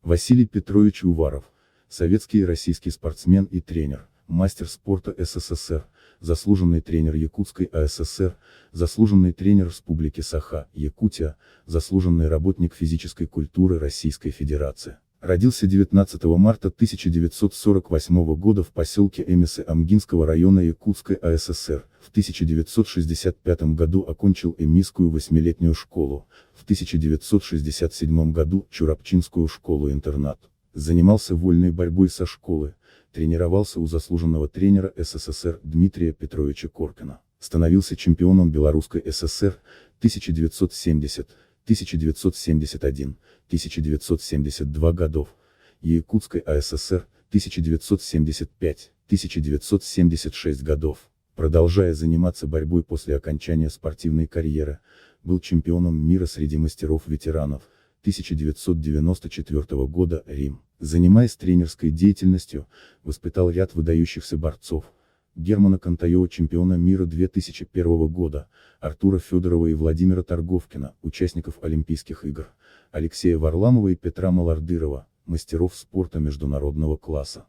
Василий Петрович Уваров, советский и российский спортсмен и тренер, мастер спорта СССР, заслуженный тренер Якутской АССР, заслуженный тренер Республики Саха, Якутия, заслуженный работник физической культуры Российской Федерации. Родился 19 марта 1948 года в поселке Эмисы Амгинского района Якутской АССР, в 1965 году окончил Эмисскую восьмилетнюю школу, в 1967 году Чурапчинскую школу-интернат. Занимался вольной борьбой со школы, тренировался у заслуженного тренера СССР Дмитрия Петровича Коркина. Становился чемпионом Белорусской ССР, 1970, 1971, 1972 годов, Якутской АССР, 1975, 1976 годов. Продолжая заниматься борьбой после окончания спортивной карьеры, был чемпионом мира среди мастеров-ветеранов, 1994 года, Рим. Занимаясь тренерской деятельностью, воспитал ряд выдающихся борцов, Германа Контаева, чемпиона мира 2001 года, Артура Федорова и Владимира Торговкина, участников Олимпийских игр, Алексея Варламова и Петра Малардырова, мастеров спорта международного класса.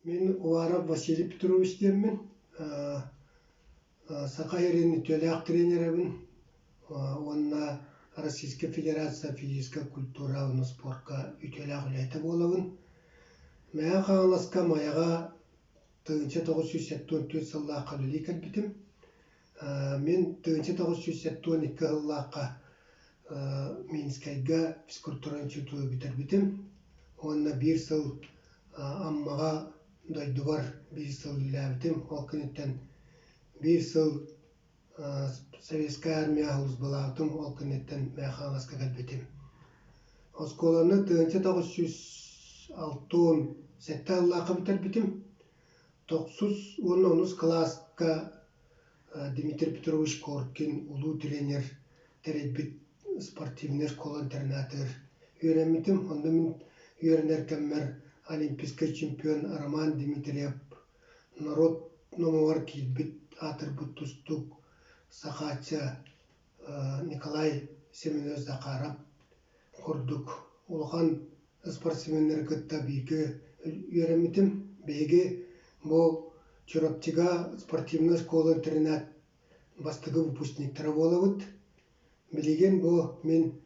Мин Уваров Василий Петрович диэммин, Саха сирин үтүөлээх тренерэбин уонна Российскай Федерация физическэй культура уонна спорка үтүөлээх үлэһитэ буолабын. Мэҥэ Хаҥаласка Майаҕа 1974 сыллаахха үлэлии кэлбитим. Мин 1972 сыллаахха Минскэйгэ физкультура институту бүтэрбитим уонна биир сыл Аммаҕа дойдубар биир сыл үлэлээбитим. Ол кэнниттэн биир сыл Советскай армия сулууспалаабытым, ол кэнниттэн Мэҥэ Хаҥаласка кэлбитим. Оскуоланы 1967 сыллаахха бүтэрбитим. Тохсус уонна онус кылааска Дмитрий Петрович Коркин улуу тренер тэрийбит спортивнай школа-интернатыгар үөрэммитим. Онно мин үөрэнэр кэммэр олимпийскай чемпион Роман Дмитриев норуот номоҕор киирбит аатырбыт тустуук Сахаачча Николай Семенович Захаров курдук улахан спортсменнары кытта бииргэ үөрэммитим. Биһиги бу Чурапчыга спортивнай школа-интернат бастакы выпускниктара буолабыт. Билигин бу мин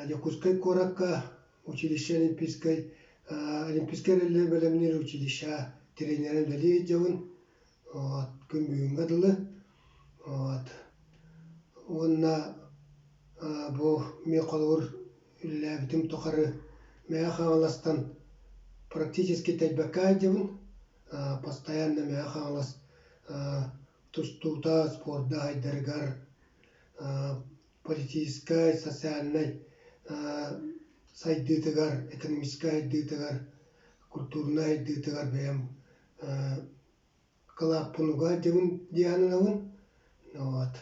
Дьокуускай куоракка училище олимпийскай олимпийскай эрэллэри бэлэмниир училище тренерэ үлэлии сылдьабын. Вот, күн бүгүҥҥэ дылы. Вот. Уонна бу мин холобур үлэлээбитим тухары Мэҥэ Хаҥаластан практически тэйбэккэ сылдьабын. Постоянно Мэҥэ Хаҥалас тустуута, спорда сайдарыгар, политическай, социальнай сайдыытыгар, экономическай сайдыытыгар, культурнай сайдыытыгар бэйэм кылааппын уга сылдьабын дии сананабын. Вот.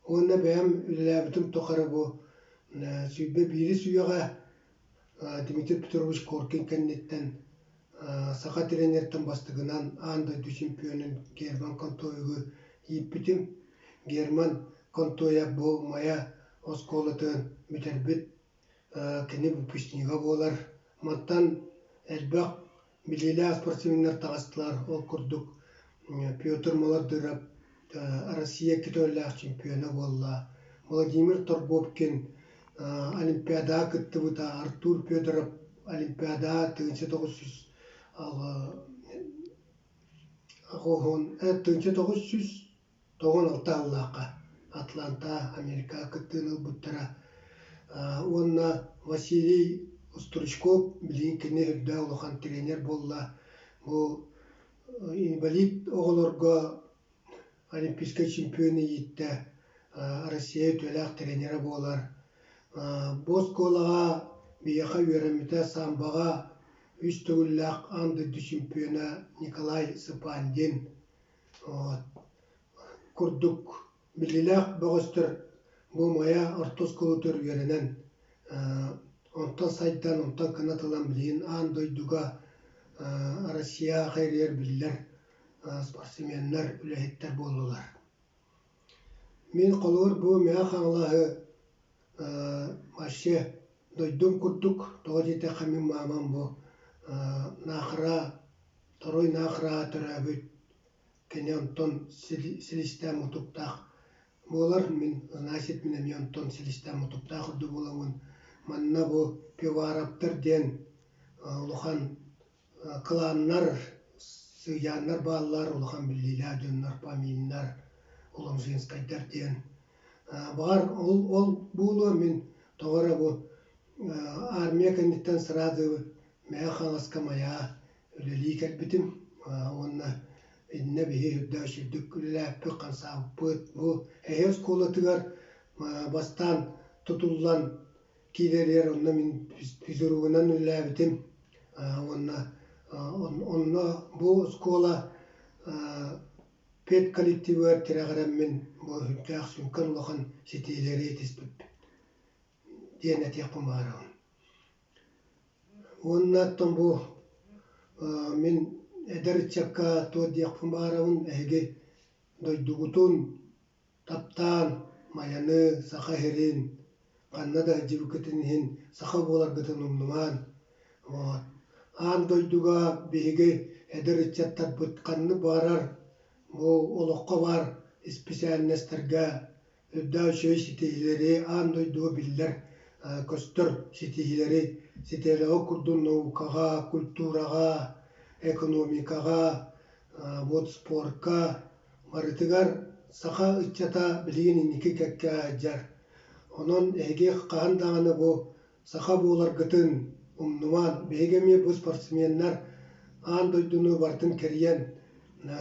Уонна бэйэм үлэлээбитим тухары бу 21-ис үйэҕэ Дмитрий Петрович Коркин кэнниттэн саха тренертэн бастакынан аан дойду чемпионун Герман Контоевы ииппитим. Герман Контоев бу Майа оскуолатын бүтэрбит кини выпускнига буолар. Мантан элбэх билиилээх спортсменнар таҕыстылар. Ол курдук Петр Молодыров Россия көтөллөөх чемпиона буолла. Владимир Торговкин Олимпиадаҕа кыттыбыта. Артур Федоров Олимпиадаҕа 1996 сыллаахха Атланта, Америкаҕа кыттыыны ылбыттара. Уонна Василий Стручков билигин кини үрдээх улахан тренер буолла. Бу инвалид оҕолорго олимпийскай чемпион ииттэ, Россия үтүөлээх тренерэ буолар. Бу оскуолаҕа биһиэхэ үөрэммитэ самбоҕа үс төгүллээх аан дойду чемпиона Николай Сыпандин. Курдук биллиилээх бөҕөстөр бу Майа орто оскуолатыгар үөрэнэн, онтон сайдан, онтон кынат ылан билигин аан дойдуга Россия хайырыгар биллэр спортсменнар, үлэһиттэр буоллулар. Мин холобур бу Мэҥэ Хаҥалаһы вообще дойдум курдук, тоҕо диэтэххэ мин маамам бу Наахара, Торуй Наахара төрөөбүт, кини онтон силистээн мутуктаах буолар. Мин значит мин эмиэ онтон силистээн мутуктаах үрдүк буоламмын манна бу Пиваровтар диэн улахан Кылааннар, сыдьааннар бааллар, улахан биллиилээх дьоннор, Паминнар, Уломжинскайдар диэн. Баҕар ол, ол буолуо мин тоҕо эрэ бу армия кэнниттэн сразу Мэҥэ Хаҥаласка Майаа үлэлии кэлбитим уонна иннэ биһи үрдээх үчүгдүк үлэлээппит, хамсаабыппыт. Бу эһи оскуолатыгар бастаан тутуллан киирэригэр онно мин физругунан үлэлээбитим уонна онно бу оскуола педколлективыгар тирэҕирэммин бу сүрдээх сүҥкэн улахан ситиилэри ситиспиппит диэн этиэхпин баҕарабын. Уонна оттон бу мин эдэр ыччакка туох диэхпин баҕарабын, эһиги дойдугутун Таптаан, Майаны, Саха сирин, ханна да сылдьыбыккытын иһин саха буоларгытын умнумаҥ. Вот. Аан дойдуга биһиги эдэр ыччаттарбыт ханнык баҕарар бу олоххо баар исписээлинэстэргэ үрдээх үчүгэй ситиһиилэри аан дойдуга биллэр көстөр ситиһиилэри ситиһэлэҕэ курдук наукаҕа, культураҕа, экономикаҕа, вот спорка Барытыгар саха ыччата билигин инники кэккэ сылдьар. Онон эһиги хаһан даҕаны бу саха буоларгытын умнумаҥ. Биһиги эмиэ бу спортсменнар аан дойдуну барытын кэрийэн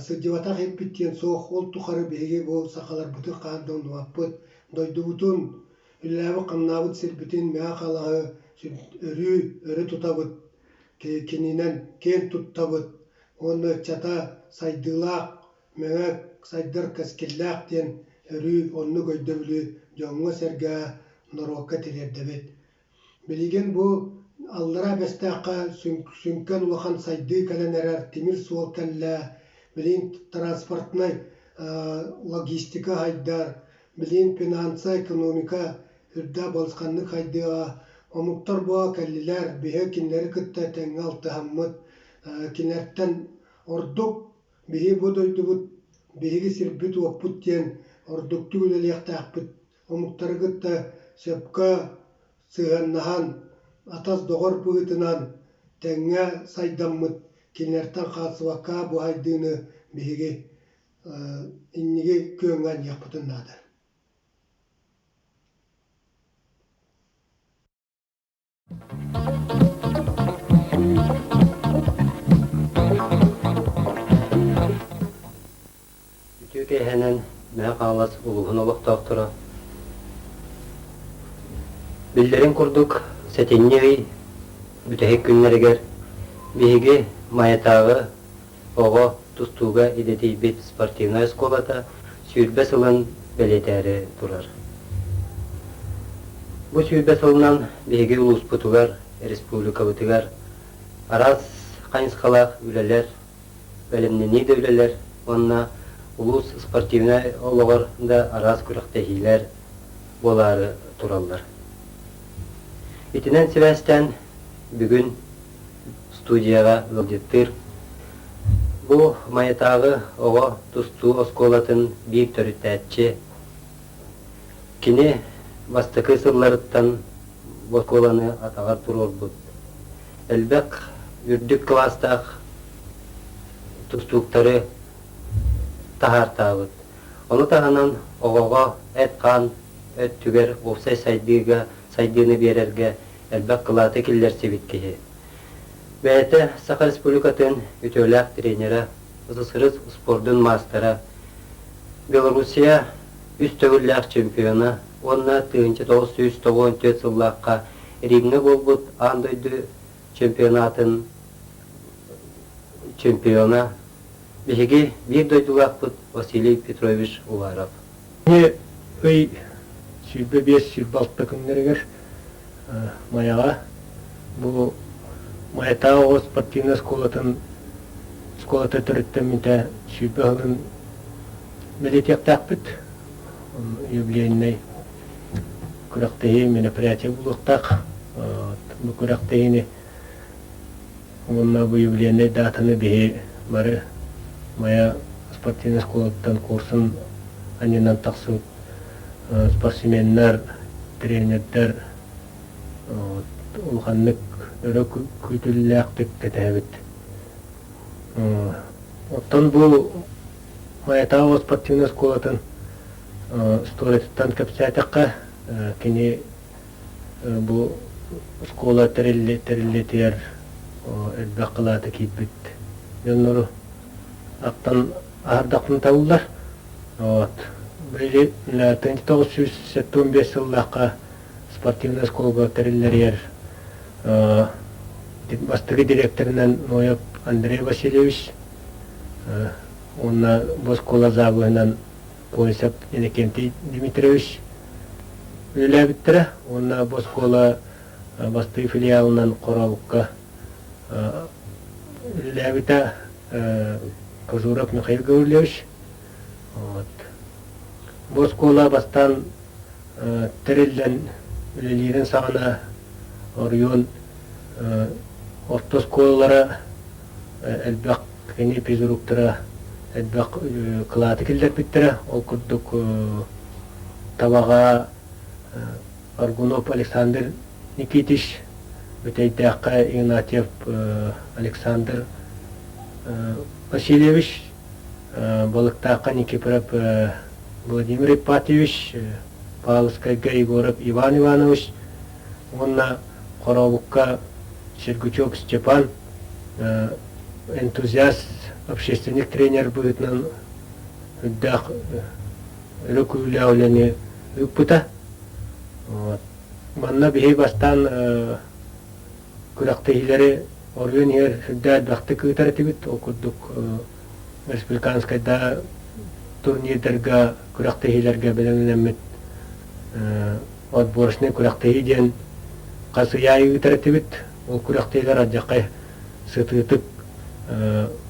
сылдьыбатах эппит диэн суох. Ол тухары биһиги бу сахаларбытын хаһан да умнубаппыт. Дойдубутун, үлэлээбит-хамнаабыт сирбитин Мэҥэ Хаҥалаһы өрүү өрө тутабыт, кининэн киэн туттабыт уонна ыччата сайдыылаах, Мэҥэ сайдар кэскиллээх диэн өрүү оннук өйдөбүлү дьоҥҥо-сэргэҕэ, норуокка тириэрдэбит. Билигин бу Аллараа Бэстээххэ сүҥкэн улахан сайдыы кэлэн эрэр, тимир суол кэллэ, билигин транспортнай логистика сайдар, билигин финанса, экономика үрдээх балысханнык сайдыаҕа. Омуктар бу кэллилэр, биһи кинилэри кытта тэҥҥэ алтыһаммыт, кинилэртэн ордук Биһи бу дойдубут, биһиги сирбит-уоппут диэн ордуктук үлэлиэхтээхпит, омуктары кытта сөпкө сыһыаннаһан, атас-доҕор быһыытынан тэҥҥэ сайдаммыт, кинилэртэн хаалсыбакка бу сайдыыны биһиги инники күөҥҥэ анньыахпытын наада. Үтүө киэһэнэн Мэҥэ Хаҥалас улууһун олохтоохторо Биллэрин курдук, сэтинньи ый бүтэһик күннэригэр биһиги Майатааҕы оҕо тустууга идэтийбит спортивнай оскуолата 20 сылын бэлиэтээри турар. Бу 20 сылынан биһиги улууспутугар, республикабытыгар араас хайысхалаах үлэлэр, бэлэмнэнии да үлэлэр уонна улуус спортивнай олоҕор да араас күрэхтэһиилэр буолаары тураллар. Итинэн сибээстээн бүгүн студияҕа ыалдьыттыыр. Бу Майатааҕы оҕо тустуу оскуолатын биир төрүттээччи. Кини бастакы сылларыттан бу оскуоланы атаҕар туруорбут. Элбэх үрдүк кылаастаах тустууктары таһаартаабыт. Ону таһынан оҕоҕо эт-хаан өттүгэр уопсай сайдыыга сайдыыны биэрэргэ элбэх кылааты киллэрсибит киһи. Бэйэтэ Саха Республикатын үтүөлээх тренерэ, СССР спордун маастара, Белоруссия үс төгүллээх чемпиона уонна 1994 сыллаахха Римҥэ буолбут аан дойду чемпионатын чемпиона биһиги биир дойдулаахпыт Василий Петрович Уваров. Кини ый 25-26 күннэригэр Майаҕа бу Майатааҕы оҕо спортивнай оскуолатын оскуолата төрүттэммитэ 20 сылын бэлиэтиэхтээхпит. Юбилейнай күрэхтэһии мероприятие буолуохтаах. Бу күрэхтэһиини уонна бу юбилейнай датаны биһи бары Майа спортивнай школаттан курсун анньынан тахсыбыт спортсменнар, тренердэр улаханнык өрө күүтүллээхтик кэтэһэбит. Оттон бу Майатааҕы спортивнай оскуолатын историятыттан кэпсээтэххэ, кини бу оскуола тэриллиитигэр элбэх кылаата киирбит дьоннору ахтан аһардахпын табыллар. Вот. Били 1975 сыллаахха спортивнай оскуолга тэриллэригэр бастакы директорынан Ноев Андрей Васильевич уонна бу оскуола завуһунан Поисов Иннокентий Дмитриевич үлэлээбиттэрэ уонна бу оскуола бастакы филиалынан Хорообукка үлэлээбитэ Кожуров Михаил Гаврильевич. Вот. Бу оскуола бастаан тэриллэн үлэлиирин саҕана оройуон орто оскуолалара элбэх кини физруктара элбэх кылааты киллэрбиттэрэ. Ол курдук Табаҕа Аргунов Александр Никитич, Бүтэйдээххэ Игнатьев Александр Васильевич, Балыктаахха Никифоров Владимир Ипатьевич, Павловскайга Егоров Иван Иванович уонна Хорообукка Сергучев Степан энтузиаст, общественник тренер быһыытынан үрдээх өрө күүлээх үлэни ыыппыта. Манна биһи бастаан күрэхтэһиилэри оройуон иһэр сүрдээх элбэхтик ыытар этибит. Ол курдук республиканскайда турнирдарга, күрэхтэһиилэргэ бэлэмнэммит отборочнай күрэхтэһии диэн хас ый аайы ыытар этибит. Ол күрэхтэһиилэр алдьархай сытыытык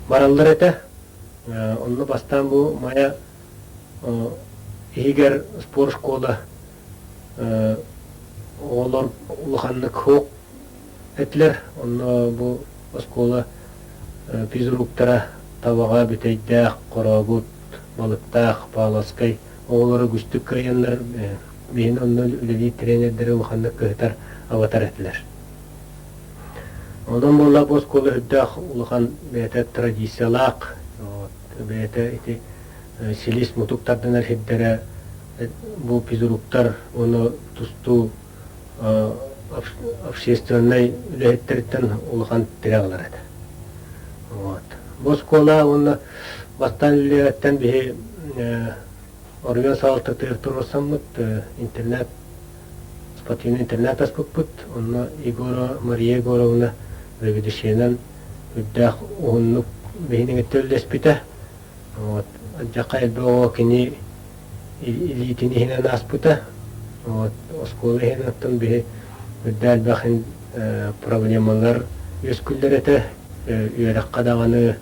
бараллар этэ. Онно бастаан бу Майа иһигэр спорт школа оҕолор улаханнык суох этилэр. Онно бу оскуола физруктара Табаҕа, Бүтэйдээх, Хорообут, Балыктаах, Павловскай оҕолоро үгүстүк кыайаннар биһини онно үлэлиир тренердэри улаханнык кыһытар, абатар этилэр. Онон буолла бу оскуола үрдээх улахан бэйэтэ традициялаах, бэйэтэ ити силис мутук тардынар сирдэрэ бу физруктар уонна тустуу общественнай үлэһиттэриттэн улахан тирэх ылар этэ. Вот. Бу оскуола уонна бастаан үлэлээбэттэн биһи оройуон салалтатыгар туруорсаммыт интернет спортивный интернат аспыппыт. Онно Егорова Мария Егоровна заведующайынан үрдээх уһуннук биһиниҥи төллөспүтэ. Вот. Дьаха элбэх оҕо кини илиитин иһинэн ааспыта. Вот. Оскуола иһин оттон биһи үрдэ элбэх проблемалар үөскүүллэр этэ. Үөрэххэ даҕаны,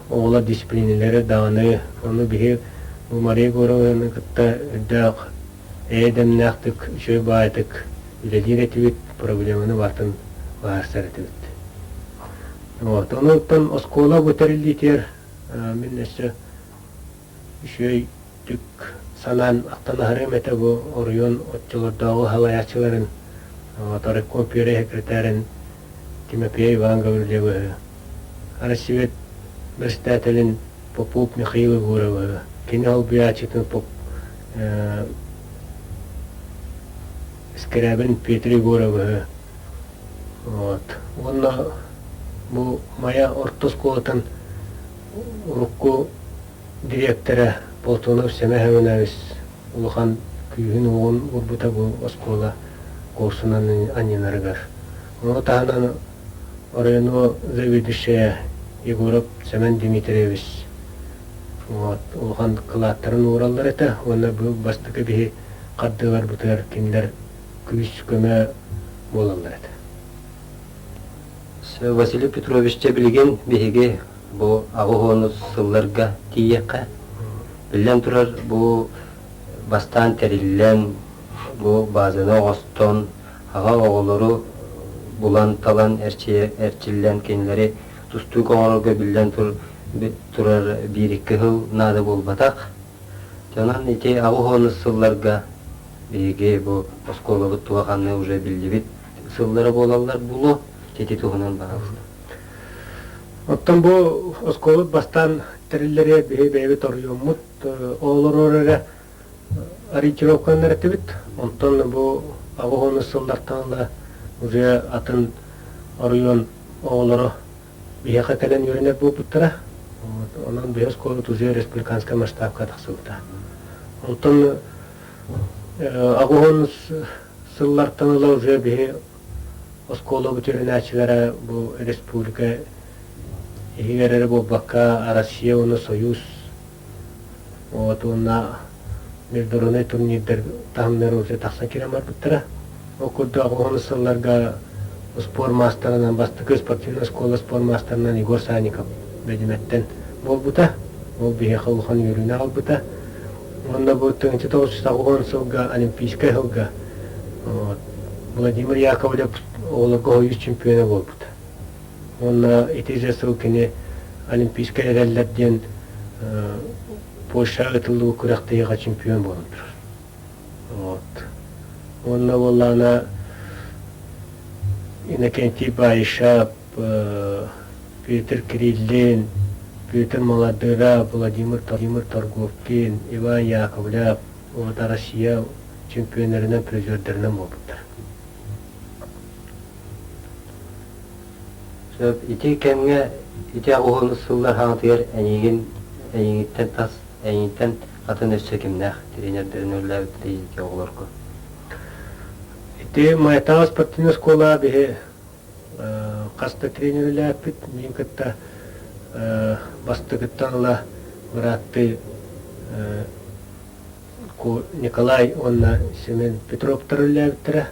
оҕолор дисциплинэлэрэ даҕаны. Ону биһи бу Мария Егоровнаны кытта үрдээх эйэ-дэмнээхтик, үчүгэй баайытык үлэлиир этибит, проблеманы барытын быһаарсар этибит. Вот. Онуттан оскуола бу тэриллиитигэр мин өссө үчүгэй түк санаан ахтан аһарыам этэ бу оройуон оччолордооҕу салайааччыларын райком первый секретарин Тимофей Иван Гаврильевиһы, Россия председателин Попов Михаил Егоровиһы, кини солбуйааччытын Поп Скрябин Петр Егоровиһы вот. Уонна бу Майа орто оскуолатын урукку дириэктэрэ Болтунов Сэмэ Семенович улахан күүһүн-уоҕун уурбута бу оскуола куорсунан анньынарыгар. Ону таһынан районо заведующая Егоров Семен Дмитриевич вот, улахан кылааттарын уураллар этэ уонна бу бастакы биһи хардыыларбытыгар кинилэр күүс-көмө буолаллар этэ. Василий Петрович дьэ билигин биһиги бу 80 сылларга тиийиэххэ. Биллэн турар, бу бастаан тэриллэн, бу базаны оҥостон, аҕа оҕолору булан-талан эрчиллэн кинилэри тустуук оҥорорго биллэн турар биир-икки сыл наада буолбатах. Онон ити 80-ус сылларга биһиги бу оскуолабыт туга ханна уже биллибит сыллара буолаллар буолуо. Ити туһунан баҕалыста. Оттон бу оскуолабыт бастаан тэриллэри биһи бэйэбит оройуоммут оҕолорор эрэ ориентировканан этибит. Онтон бу 80-ус сыллартан ыла уже атын оройуон оҕолоро биһиэхэ кэлэн үөрэнэр буолбуттара. Онон биһи оскуолабыт уже республиканскай масштабка тахсыбыта. Онтон 80 сыллартан ыла уже биһи оскуолабыт үөрэнээччилэрэ бу республика иһигэр эрэ буолбакка Россия уонна Союз вот уонна международнай турнирдар таһымнара уже тахсан киирэн барбыттара. Ол курдук 80 сылларга спорт маастарынан бастакы спортивнай школа спорт маастарынан Егор Санников Бэдьимэттэн буолбута. Ол биһиэхэ улахан үөрүүнү аҕалбыта. Уонна бу 1980 сылга Олимпийскай сылга Владимир Яковлев оҕолорго Союз чемпиона буолбута. Уонна ити же сыл кини Олимпийскай эрэллэр диэн Польша ытыллыбыт күрэхтэһиигэ чемпион буолан турар. Вот. Уонна буоллаҕына Иннокентий Баишев, Петр Кириллин, Петр Молодыров, Владимир, Владимир Торговкин, Иван Яковлев вот Россия чемпионерынан, призердэринэн буолбуттар. Сөп. Ити кэмҥэ ити уһун сыллар хаҥатыгар эйигин эйигиттэн тас эйигиттэн атын өссө кимнээх тренердэрин үлэлээбиттэрий ити оҕолорго? Ити Майатааҕы спортивнай оскуола биһи хас да тренер үлэлээппит. Миин кытта бастакыттан ыла бырааттыы Николай уонна Семен Петровтар үлэлээбиттэрэ.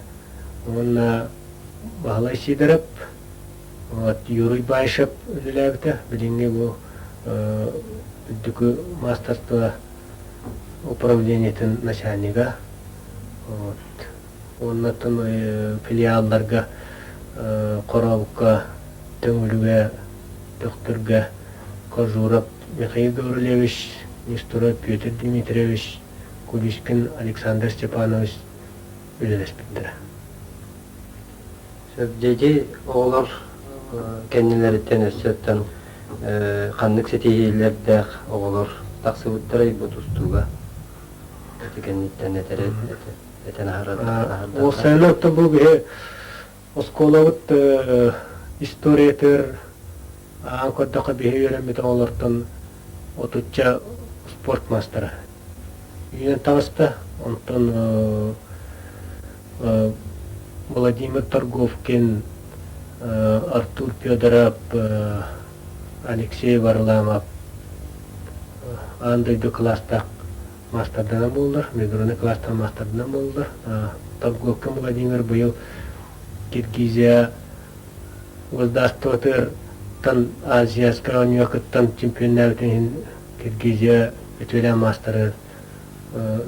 Уонна Баһылай Сидоров, вот Юрий Баишев үлэлээбитэ. Билиҥҥи бу үрдүкү маастарство управлениетын начальнига. Вот. Уонна филиалларга Хорообукка, Төҥүлүгэ, Төхтүргэ Кожуров Михаил Гаврильевич, Несторов Петр Дмитриевич, Куличкин Александр Степанович үлэлэспиттэрэ. Сөп, оҕолор кэннилэриттэн өссөттөн ханнык ситиһиилэрдээх оҕолор тахсыбыттарай бу тустууга? Ити кэнниттэн этэр этэн аһарар. Уопсайынан бу биһи оскуолабыт историятыгар аан көрдөххө биһи үөрэммит оҕолортон отучча спорт маастара үүнэн таҕыста. Онтон Владимир Торговкин, Артур Федоров, Алексей Варламов аан дойду кылаастаах маастарданан буоллар, международный кылаастан маастарданан буоллар. Торговкин Владимир быйыл Киргизия государствотыттан Азиатскай оонньууга кыттан чемпионнаабытын иһин Киргизия үтүөлээх маастары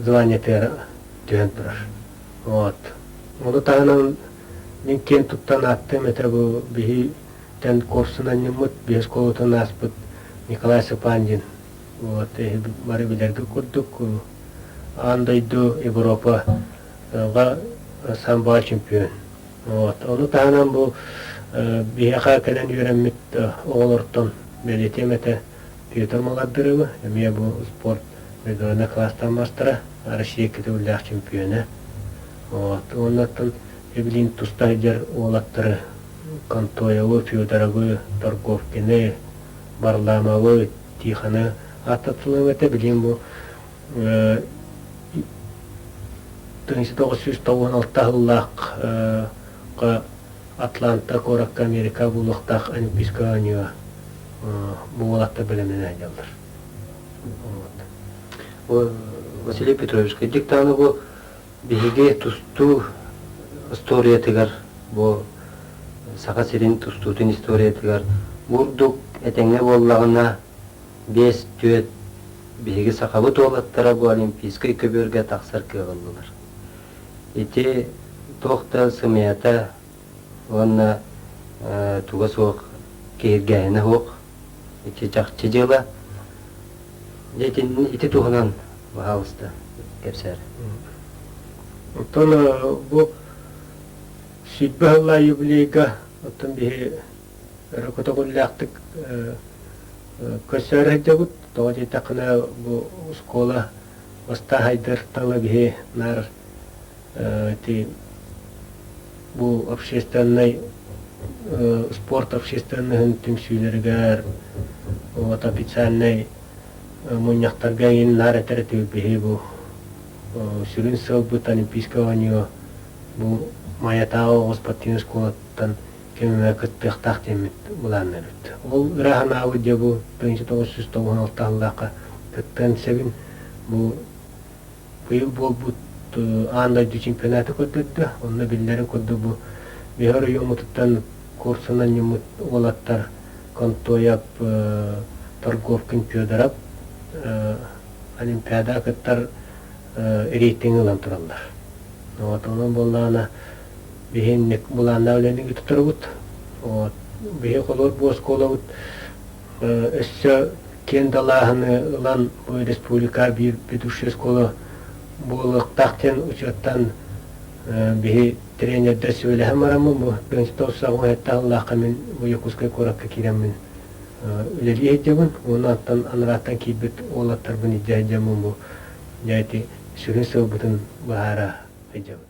званиетыгар түһэн турар. Вот. Ону таһынан мин киэн туттан ааттыам этэ бу биһи-тэн курсун анньыммыт, биһи оскуолатын ааспыт Николай Сыпандин. Вот, бары билэргэ курдук аан дойду Европаҕа самбо чемпион. Вот. Ону таһынан бу биһиэхэ кэлэн үөрэммит оҕолортон бэлиэтиэм этэ Петр Маладырова, эмиэ бу спорт международнай класстан маастара, Россия кытыллаах чемпиона. Вот. Уоннаттан эбилиин туста сылдьар уолаттары Контоевы, Федоровы, Торговкины, Варламовы, Тихоны ааттатылыам этэ. Билигин бу 1996 сыллаах Атланта куоракка Америка буолуохтаах Олимпийскай оонньууга бу уолаттар бэлэмнэнэ сылдьаллар. Василий Петрович, диктаны бу биһиги тустуу историятыгар бу Саха сирин тустуутун историятыгар бурдук этэҥҥэ буоллаҕына 5-4 Биһиги сахабыт уолаттара бу олимпийскай көбүөргэ тахсар кыаҕыллылар. Ити туох да сымыйата уонна туга суох киһиргээһинэ суох. Ити чахчы дьыала. Дьэ ити туһунан баһаалыста кэпсээр. Оттон бу 20 сыллаах юбилейга оттон биһи өрө көтөҕүллээхтик көрсөөрү сылдьабыт. Тоҕо диэтэххинэ бу оскуола бастаахайдар таҥа биһи наар ити бу общественнай спорт общественноһын түмсүүлэригэр вот официальнай мунньахтарга иҥин наар этэр этибит биһи бу сүрүн сыалбыт Олимпийскай оонньуу бу Майатааҕы оҕо спортивнай школаттан ким эмэ кыттыахтаах диэммит былааннарбыт. Ол ыра санаабыт дьэ бу 1996 сыллаахха кыттыан сөбүн бу быйыл буолбут аан дойду чемпионата көрдөрдө. Онно биллэрин курдук бу биһи оройуоммутуттан курсунан ньыммыт уолаттар Контоев, Торговкин Федоров Олимпиада кыттар рейтинг ылан тураллар. Вот онон буоллаҕына биһи инник былааннаах үлэни ыытыттарабыт. Вот биһи холобур бу оскуолабыт өссө киэн далааһыны ылан бу республика биир ведущай оскуола буолуохтаах диэн учуоттаан биһи тренердэр сүбэлэһэн бараммын бу 1997 мин бу Якутскай куоракка киирэммин үлэлии сылдьабын уонна оттон анарааттан киирбит уолаттарбын илдьэ сылдьаммын бу дьэ ити сүрүн сыалбытын быһаара сылдьабыт.